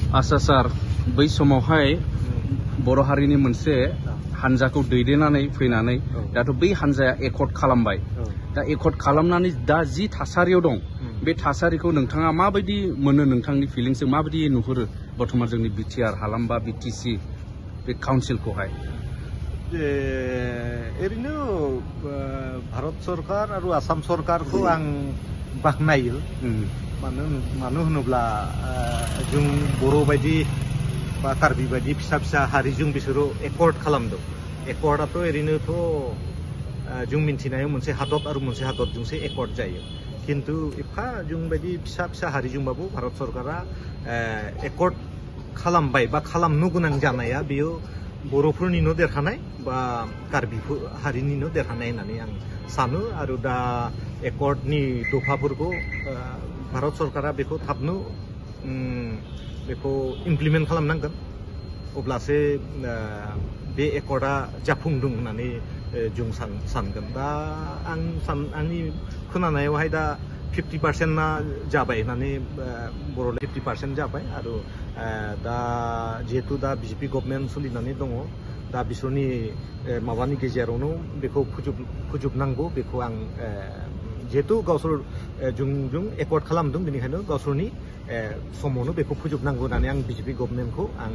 आसा सार बै समावहाय बर' हारिनि मोनसे हानजाखौ दैदेननानै फैनानै दाथ' बै हानजाया एकर्ड खालामबाय दा एकर्ड खालामनानै दा जि थासारियाव दं बे थासारिखौ नोंथाङा माबायदि मोनो नोंथांनि फिलिंसजों माबायदि नुहुरो बर्तमान जोंनि बिटिआर हालाम बा बिटिसि बे काउन्सिलखौहाय ओरैनो भारत सरकार आरो आसाम सरकारखौ आं बाख्नायो मानो होनोब्ला जों बर' बायदि बा कार्बि बायदि फिसा फिसा हारिजों बिसोरो एकर्ड खालामदों एकर्डआथ' ओरैनोथ' जों मिन्थिनायाव मोनसे हादर आरो मोनसे हादरजोंसो एकर्ड जायो खिन्थु एफा जों बायदि फिसा फिसा हारिजोंबाबो भारत सरकारा एकर्ड खालामबाय बा खालामनो गोनां जानाया बेयो बर'फोरनिनो देरहानाय बा कार्बि हारिनिनो देरहानाय होननानै आं सानो आरो दा एकर्डनि दफाफोरखौ भारत सरकारा बेखौ थाबनो बेखौ इमप्लिमेन्ट खालामनांगोन अब्लासो बे एकर्डआ जाफुंदों होननानै जों सानगोन दा आंनि खोनानायावहाय दा 50%ना जाबाय होननानै बर'ले 50% जाबाय आरो दा जिहेतु दा बिजेपि गभर्नमेन्ट सोलिनानै दङ दा बिसोरनि माबानि गेजेरावनो बेखौ फोजोबनांगौ बेखौ आं जिहेतु गावसोर जों एकर्ड खालामदों बेनिखायनो गावसोरनि समावनो बेखौ फोजोबनांगौ होननानै आं बिजेपि गभर्नमेन्टखौ आं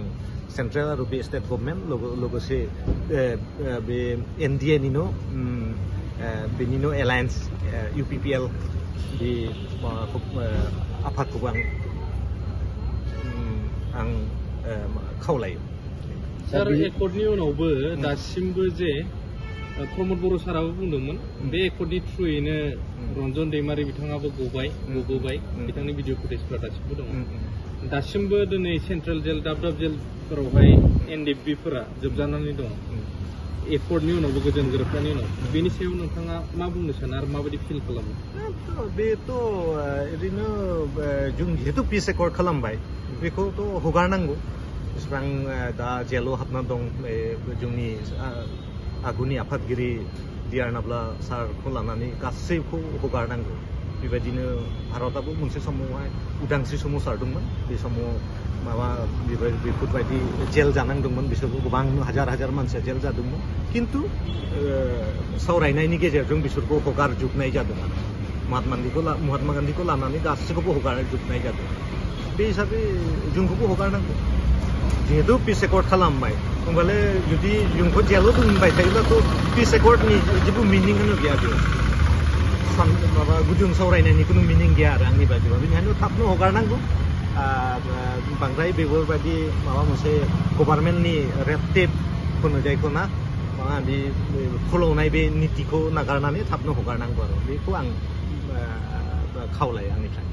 सेन्ट्रेल आरो बे स्टेट गभर्नमेन्ट लोगोसे बे एनडिए निनो बेनिनो एलायन्स इउपिपिएल बे माबाखौ आफादखौबो आं खावलायो सार एकर्डनि उनावबो दासिमबो जे प्रमद बर' साराबो बुंदोंमोन बे एकर्डनि थ्रुयैनो रन्जन दैमारि बिथाङाबो गबोबाय बिथांनि भिडिअ फुटेजफोरा दासिमबो दङ दासिमबो दिनै सेन्ट्रेल जेल दाब दाब जेलफोरावहाय एनडिएफबिफोरा जोबजानानै दङ एकर्डनि उनावबो गोजोन गोरोबनायनि उनाव बेनि सायाव नोंथाङा मा बुंनो सानो आरो माबायदि फिल खालामो बेथ' ओरैनो जों जिहेतु पिस एकर्ड खालामबाय बेखौथ' हगारनांगौ जेसेबां दा जेलाव हाबना दं जोंनि आगुनि आफादगिरि डिआर नाब्ला सारखौ लानानै गासैखौ हगारनांगौ बेबायदिनो भारतआबो मोनसे समावहाय उदांस्रि सोमावसारदोंमोन बे समाव माबा बेफोरबायदि जेल जानांदोंमोन बिसोरबो गोबां हाजार हाजार मानसिया जेल जादोंमोन खिन्थु सावरायनायनि गेजेरजों बिसोरखौ हगारजोबनाय जादोंमोन महात्मा गान्धीखौ लानानै गासैखौबो हगारजोबनाय जादों बे हिसाबै जोंखौबो हगारनांगौ जिहेतु पिस एकर्ड खालामबाय होमबालाय जुदि जोंखौ जेलाव दोनबाय थायोब्लाथ' पिस एकर्डनि जेबो मिनिंआनो गैया बेयाव माबा गुदुं सावरायनायनि खुनु मिनिं गैया आरो आंनि बायदिबा बेनिखायनो थाबनो हगारनांगौ बांद्राय बेफोरबायदि माबा मोनसे गभार्नमेन्टनि रेड टेप होनो जायखौ ना माबा बे फोलावनाय बे नितिखौ नागारनानै थाबनो हगारनांगौ आरो बेखौ आं खावलायो आंनिफ्राय